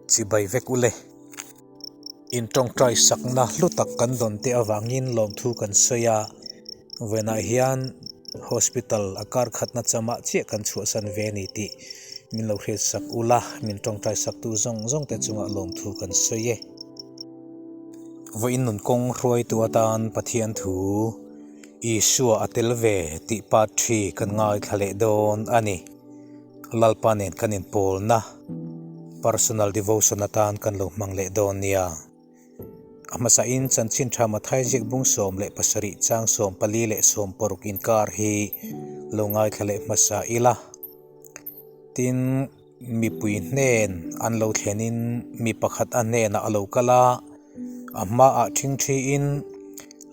Chibai vek ule. In tawngtai sakna hlu tak kan dawn te avangin lawmthu kan sawi a, vawiinah hian hospital a kar khatna chamah chiah kan chhuahsan ve a ni tih min lo hriatsak ula, min tawngtai saktu zawng zawng te chungah lawmthu kan sawi e. Vawiin nun kawng hruaitu atan Pathian thu Isua a tel ve tih part thi kan ngaithla leh dawn a ni. Lalpa nen kan inpawlna personal devotion atan kan lo hmang leh dawn nia. A hmasain chanchin tha Mathai ziak bung 17 chang 14 leh 16 inkar hi lo ngaithla leh hmasa ila. Tin, mipui hnen an lo thlenin mi pakhat a hnenah a lo kal a, a hmaah ṭhingṭhiin,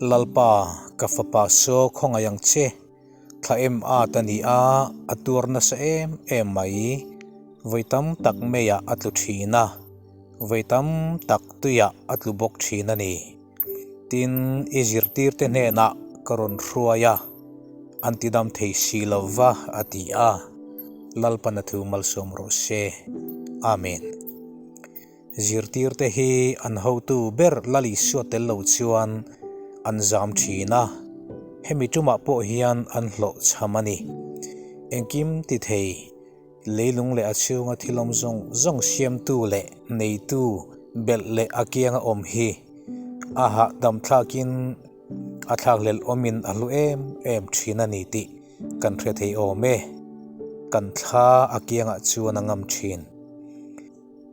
Lalpa, ka fapa saw khawngaih ang che. Thla em at a ni a, a tuar nasa em em mai. Vawi tam tak meiah a tlu thin a, vawi tam tak tuiah a tlu bawk thin a ni. Tin, i zirtirte hnenah ka rawn hruai a, an tidam thei si lo va, a ti a. Lalpan a thu malsawm rawh se. Amen. Zirtirte hi an hotu ber Lal Isua tel lo chuan an zam thin a, hemi tumah pawh hian an hlawhchham a ni. Engkim ti thei, leilung leh a chhunga thil awm zawng zawng siamtu leh neitu belh leh a kianga awm hi a hahdam thlakin a thlakhlelh awmin a hlu em em thin a ni tih kan hre thei awm e. Kan thla a kiangah chuan a ngam thin.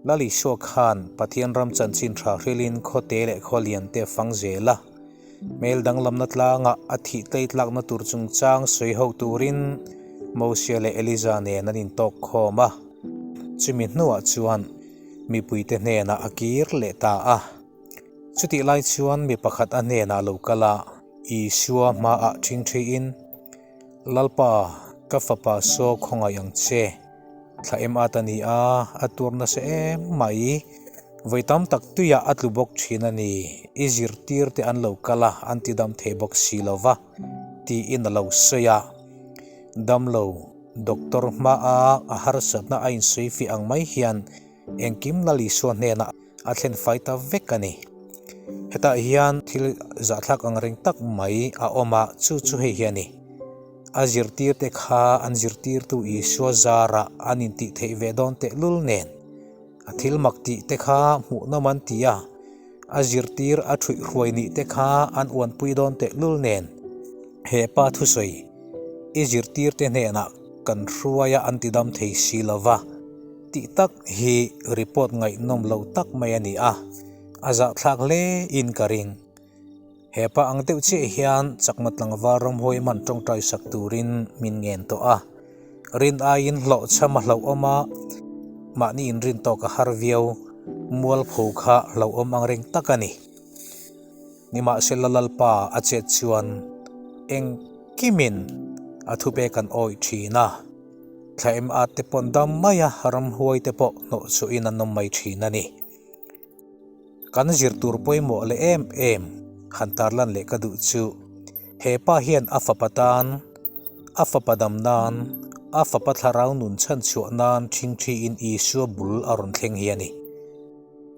Lal Isua khan Pathian ram chanchin tha hrilhin khawte leh khawlian te a fang zel a. Hmel danglamna tlangah a thih tlei tlakna tur chungchang sawi ho turin Mosia leh Eliza nen an intawk khawm a. Chumi hnuah chuan mipuite hnenah a kir leh ta a. Chutih lai chuan mi pakhat a hnenah lo kal a, Isua hmaah ṭhingṭhiin, Lalpa, ka fapa saw khawngaih ang che. Thla em at a ni a, a tur nasa em mai. Vawi tam tak tuiah a tlu bawk thin a ni. I zirtir te an lo kal a, an ti dam thei bawk si lo va, tiin a lo sawi a. Damlo, doctor hmaa a harsatna a insawi fiah ang mai hian engkim Lal Isua hnenah a thlen fai ta vek a ni. Hetah hian thil zahthlak ang reng tak mai a awm a, chu chu hei hi a ni. A zirtirte kha an zirtirtu Isua zarah an intih theih ve dawn tehlul nen, a thil mak tih te kha hmuhnawm an ti a, a zirtir a thuihhruai nih te kha an uanpui dawn tehlul nen, he pa thusawi i zirtirte hnenah kan hruai a an tidam thei si lo va tih tak hi report ngaihnawm lo tak mai a ni a, a zahthlak hle in ka ring. He pa ang deuh chiah hian chakma tlangval ramhuai man tawngtai sak turin min ngen tawh a, rin aiin hlawhchham a hlauhawm a, mahni inrin tawk a har viau, mualpho kha hlauhawm ang reng tak a ni. Nimahsela Lalpa a chet chuan engkimin a thupe kan awih thin a, thla em at te pawn dam mai a, ramhuai te pawh hnawhchhuahin an awm mai thin a ni. Kan zir tur pawimawh leh em em han tarlan leh ka duh chu he pa hian a fapa tan, a fapa dam nan, a fapa thlarau nun chhan chhuah nan ṭhingṭhi in Isua bul a rawn thleng hi a ni.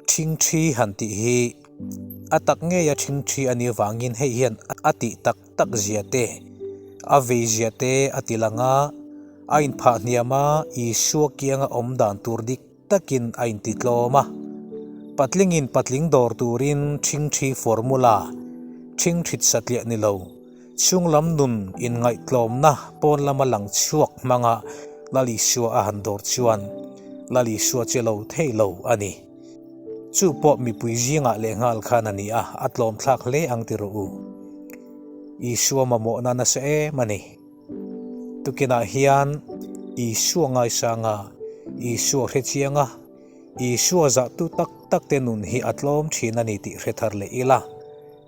Ṭhingṭhi han tih hi a tak ngeia ṭhingṭhi a nih vangin hei hian a tih tak tak zia te, a vei zia te a ti lang a, a inphah hniam a Isua kianga awm dan tur dik takin a intitlawm a. Patlingin patling dawr turin ṭhingṭhi formula, ṭhingṭhit satliah ni lo, chhunglam nun inngaihtlawmna pawn lama lang chhuak hmanga Lal Isua a han dawr chuan Lal Isua che lo thei lo a ni. Chu pawh mipui zingah lehnghal khan a ni a, a tlawmthlak hle ang ti rawh u. Isua mamawhna nasa em a ni. Tukinah hian Isua ngaisanga, Isua hrechianga, Isua zahtu tak tak te nun hi a tlawm thin a ni tih hre thar leh ila,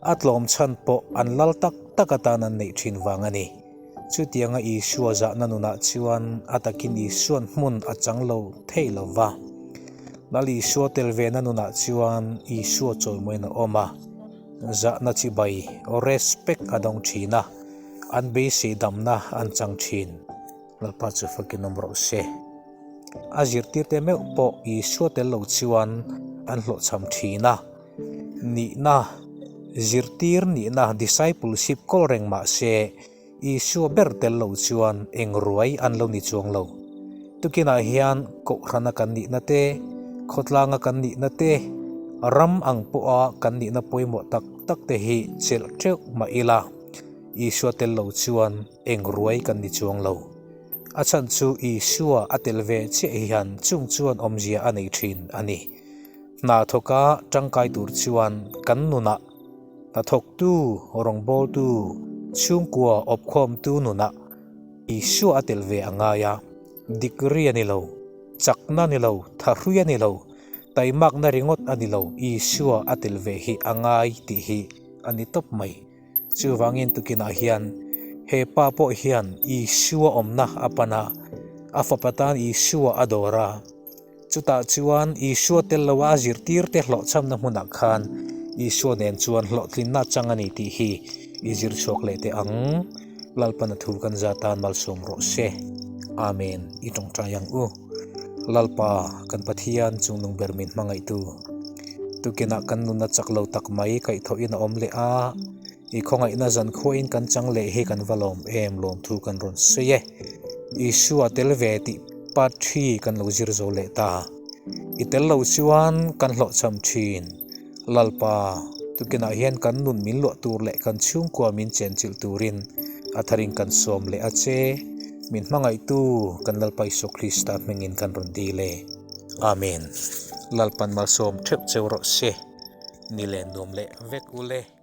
a tlawm chhan pawh an lal tak tak atan an neih thin vang a ni. Chutianga Isua zahna nunah chuan a takin Isuan hmun a chang lo thei lo va. Lal Isua tel vena nunah chuan Isua chawimawiin a awm a, zahna chibai, respect, a dawng thin a. An beisei damna an chang thin. Lalpa chu fakin awm rawh se. A zirtirte meuh pawh Isua tel lo chuan an hlawhchham thin a. Nihna, Zirtir nihna, discipleship, kawl reng mah se, Isua ber tel lo chuan eng ruai an lo ni chuang lo. Tukinah hian Kohhrana kan nihna te, khawtlanga kan nihna te, ram ang pawha kan nihna pawimawh tak tak te hi chelh teuh mah ila, Isua tel lo chuan eng ruai kan ni chuang lo. A chhan chu Isua a tel ve chiah hian chung chuan awmzia a nei thin a ni. Hna thawka tangkai tur chuan kan nunah Hnathawktu, rawngbawltu, chhungkua awpkhawmtu nunah Isua a tel ve a ngai a, degree a ni lo, chakna a ni lo, thahrui a ni lo, taimakna ringawt a ni lo, Isua a tel ve hi a ngai tih hi a ni tawp mai. Chuvangin tukinah hian he pa pawh hian Isua awmna a pan a, a fapa tan Isua a dawr a. Chutah chuan Isua tel loa a zirtirte hlawhchhamna hmunah khan Isua nen chuan hlawhtlinna chang a ni tih hi i zir chhuak leh teh ang. Lalpana thu kan za tan malsawm rawh se. Amen. I tawngtai ang u. Lalpa, kan Pathian chungnung ber min hmangaihtu. Tukinah kan nunna chak lo tak mai kaihthawhin a awm leh a. I khawngaihna zankhuain kan chang leh hi kan va lawm em lawmthu kan rawn sawi e. Isua tel ve tih part thi kan lo zir zo leh ta. I tel lo chuan kan hlawhchham thin. Lalpa, tukinah hian kan nun min luah tur leh kan chhungkua min chenchilh turin a tharin kan sawm leh a che. Min hmangaihtu kan Lalpa Isua Krista hmingin kan rawn dil e. Amen. Lalpan malsawm theuh cheu rawh se. Ni len nuam leh vek ule.